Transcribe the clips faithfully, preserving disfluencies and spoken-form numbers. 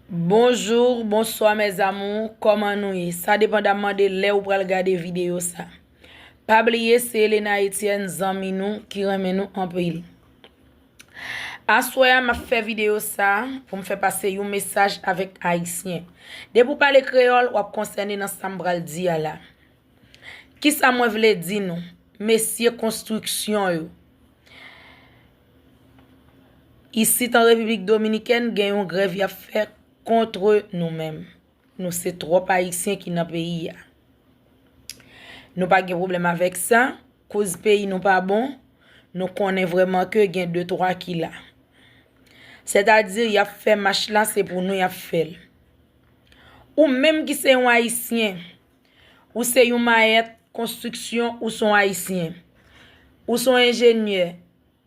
Bonjou, bonswa mes amours, kòman nou ye? Sa depandaman de lè ou pral gade videyo sa. Pa bliye se Elena Etienne, zanmi nou ki renmen nou anpil. Aswè a m ap fè videyo sa pou m fè pase yon mesaj avèk Ayisyen. Depi w pale kreyòl, w ap konsène nan sa m pral di a la. Kisa mwen vle di nou, mesye konstriksyon yo? Isit an Repiblik Dominikèn, gen yon grèv y ap fè kont nou menm. Nou se twòp Ayisyen ki nan peyi a. Nou pa gen pwoblèm avèk sa, koz peyi nou pa bon, nou konnen vrèman ke gen de twa ki la. Sètadi, y ap fè mach la, se pou nou y ap fè l. Ou menm ki se yon Ayisyen, ou se yon mayèt konstriksyon, ou se yon Ayisyen. Ou se yon enjenyè,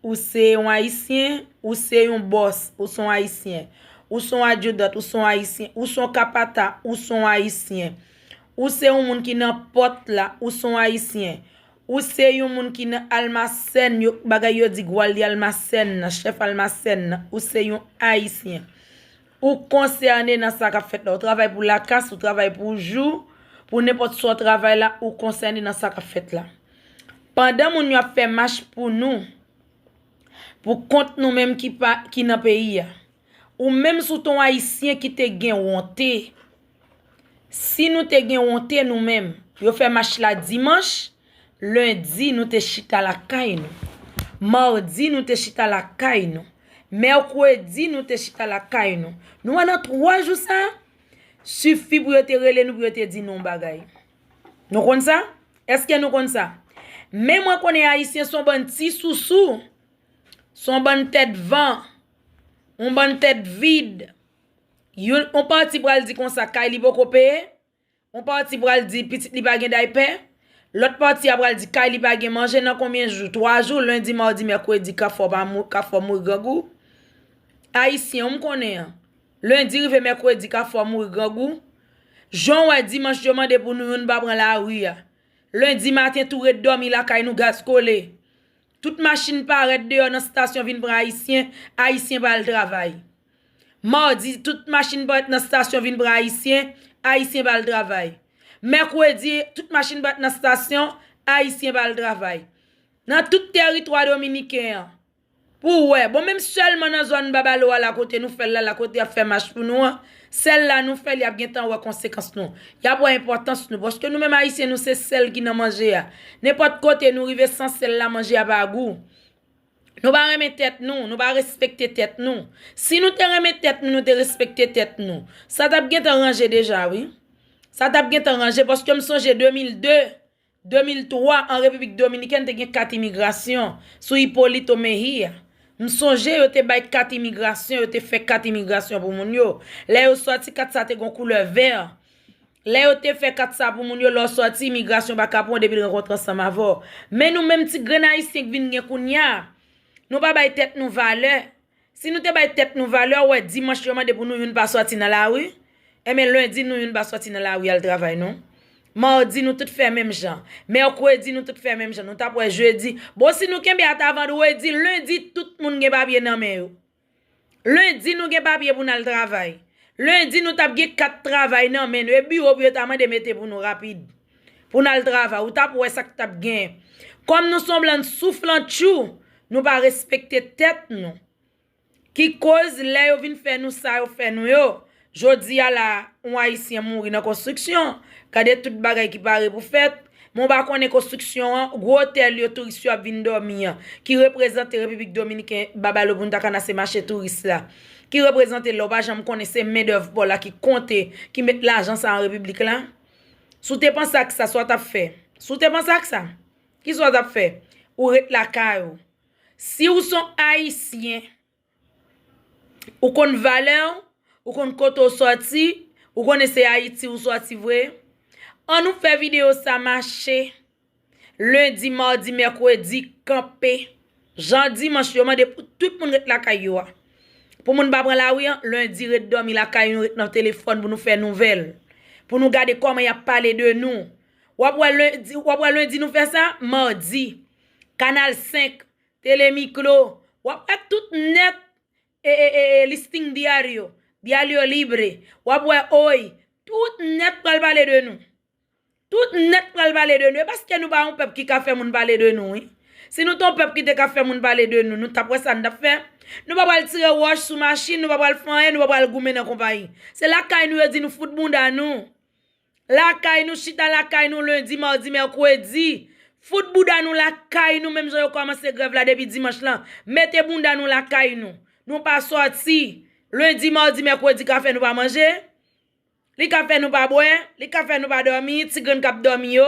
ou se yon Ayisyen, ou se yon bòs, ou se yon Ayisyen. Ou se yon adjidant, ou se yon Ayisyen. Ou se yon kapata, ou se yon Ayisyen. Ou se yon moun ki nan pòt la, ou se yon Ayisyen. Ou se yon moun ki nan almasèn, yo, bagay yo di gwal li almasèn nan, chèf almasèn nan, ou se yon Ayisyen. Ou konsène nan sa k ap fèt la. Ou travay pou lakas, ou travay pou jou, pou nenpòt sa w travay la, ou konsène nan sa k ap fèt la. Pandan moun yo ap fè mach pou nou, pou kont nou menm ki pa, ki nan peyi a. Ou menm si w te yon Ayisyen ki te gen wonte, si nou te gen wonte nou menm, yo fè mach la dimanch, lendi nou te chita lakay nou. Madi nou te chita lakay nou. Mèkredi nou te chita lakay nou. Nou wè nan twa jou sa, sifi pou yo te rele nou, pou yo te di nou yon bagay. Nou konn sa? Èske nou konn sa? Men mwen konnen Ayisyen se yon bann ti sousou, se yon bann tèt van, yon bann tèt vid. Youn, yon pati pral di konsa kay li poko peye, yon pati pral di pitit li pa gen daypè, lòt pati a pral di kay li pa gen manje nan konbyen jou? Twa jou, lendi, madi, mèkredi, kafè pa mou-, kafè mouri grangou. Ayisyen, ou m konnen an. Lendi rive mèkredi, kafè mouri grangou. Jan w wè dimanch yo mande pou nou youn pa pran lari a. Lendi maten tou ret dòmi lakay nou gaz kole. Tout machin parèt deyò nan stasyon vin pran Ayisyen, Ayisyen pa al travay. Madi, tout machin parèt nan stasyon vin pran Ayisyen, Ayisyen pa al travay. Mèkredi, tout machin parèt nan stasyon, Ayisyen pa al travay. Nan tout tèritwa dominiken an, pou w wè, bon, menm sèlman nan zòn Babalo a la kote nou fè l la, la kote y ap fè mach pou nou an, sèl la nou fè l, y ap gentan wè konsekans nou. Y ap wè enpòtans nou, paske nou menm Ayisyen, nou se sèl ki nan manje a. Nenpòt kote nou rive san sèl la, manje a pa gou. Nou pa renmen tèt nou, nou pa respekte tèt nou. Si nou te renmen tèt nou, nou te respekte tèt nou. Sa t ap gentan ranje deja, wi. Sa t ap gentan ranje, paske m sonje de mil de, de mil twa, an Repiblik Dominikèn, te gen kat imigrasyon sou Hipólito Mejia. M sonje yo te bay kat imigrasyon, yo te fè kat imigrasyon pou moun yo. Lè yo sòti, kat sa te gon koulè vè. Lè yo te fè kat sa pou moun yo, lè w sòti, imigrasyon pa ka pran w depi l rankontre ansanm avè w. Men nou menm ti grenn Ayisyen k vin gen kounye a, nou pa bay tèt nou valè. Si nou te bay tèt nou valè, w wè dimanch yo mande pou nou youn pa sòti nan lari, enben lendi nou youn pa sòti nan lari al travay non. Madi nou tout fè menm jan. Mèkredi nou tout fè menm jan. Nou t ap wè jedi. Bon, si nou kenbe ata vandredi, lendi tout moun gen papye nan men yo. Lendi nou gen papye pou n al travay. Lendi nou t ap gen kat travay nan men nou. E biwo pou yo ta mande mete pou nou rapid. Pou n al travay. Ou t ap wè sa k t ap gen. Kòm nou se yon bann souflantchou, nou pa respekte tèt nou. Ki koz lè yo vin fè nou sa yo fè nou yo, jodi a la, yon Ayisyen mouri nan konstriksyon. Gade tout bagay ki pare pou fèt. Men w pa konnen konstriksyon an, gwo otèl yo, touris yo ap vin dòmi an, ki reprezante Repiblik Dominiken, Babalo Punta Cana se mache touris la, ki reprezante l la, w pa janm konnen se mendèv pò la ki konte, ki met lajan sa an repiblik la. Si w te panse ak sa, sa w t ap fè? Si w te panse ak sa, kisa w t ap fè? Ou ret lakay ou. Si w se yon Ayisyen, ou konn valè w, ou konn kote w sòti, ou konnen se Ayiti ou sòti vre. Ann nou fè videyo sa mache. Lendi, madi, mèkredi, kanpe. Jan dimanch yo mande pou tout moun ret lakay yo a. Pou moun pa pran lari an, lendi ret dòmi lakay nou, ret nan telefòn pou nou fè nouvèl. Pou nou gade kòman y ap pale de nou. W ap wè lendi, w ap wè lendi nou fè sa, madi. Kanal senk, Telemikro, w ap wè tout nèt e, e, e, e, Listín Diario, Diario libre. W ap wè, oy, tout nèt pral pale de nou. Tout nèt pral pale de nou. E paske nou pa yon pèp ki ka fè moun pale de nou, wi. Si nou te yon pèp ki te ka fè moun pale de nou, nou t ap wè sa n t ap fè. Nou pa pral tire wòch sou machin, nou pa pral fè anyen, nou pa pral goumen nan konpayi. Se lakay nou yo di nou fout bounda nou. Lakay nou, chita lakay nou, lendi, madi, mèkredi. Fout bounda nou lakay nou, menm jan yo kòmanse grèv la depi dimanch lan. Mete bounda nou lakay nou. Nou pa sòti. Lendi, madi, mèkredi ka fè nou pa manje. Li ka fè nou pa bwè, li ka fè nou pa dòmi, ti grenn k ap dòmi yo.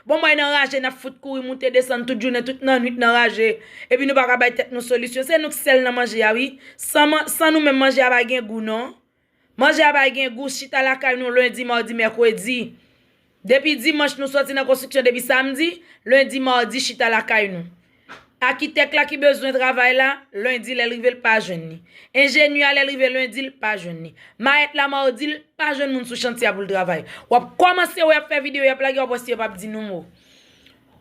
Bon, mwen nan raje, n ap fout kouri, moute, desann tout jounen, tout nan nwit nan raje. Epi nou pa ka bay tèt nou solisyon. Se nou k sèl nan manje a, wi. San, man- san nou menm, manje a pa gen gou, non. Manje a pa gen gou, chita lakay nou lendi, madi, mèkredi. Depi dimanch, nou sòti nan konstriksyon depi samdi, lendi, madi, chita lakay nou. Akitèk la ki bezwen travay la, lendi lè l rive l pa jwenn li. Enjenyè a lè l rive lendi l pa jwenn li. Mayèt la madi l pa jwenn moun sou chantye a pou l travay. W ap kòmanse wè y ap fè videyo, y ap lage, w ap wè si yo p ap di nou mo.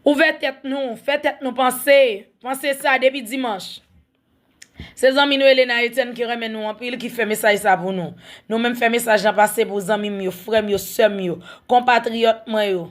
Ouvè tèt nou, fè tèt nou panse. Panse sa depi dimanch. Se zanmi nou Elena Etienne ki renmen nou anpil ki fè mesaj sa pou nou. Nou menm fè mesaj lan pase pou zanmi m yo, frè m yo, sè m yo, konpatriyòt mwen yo.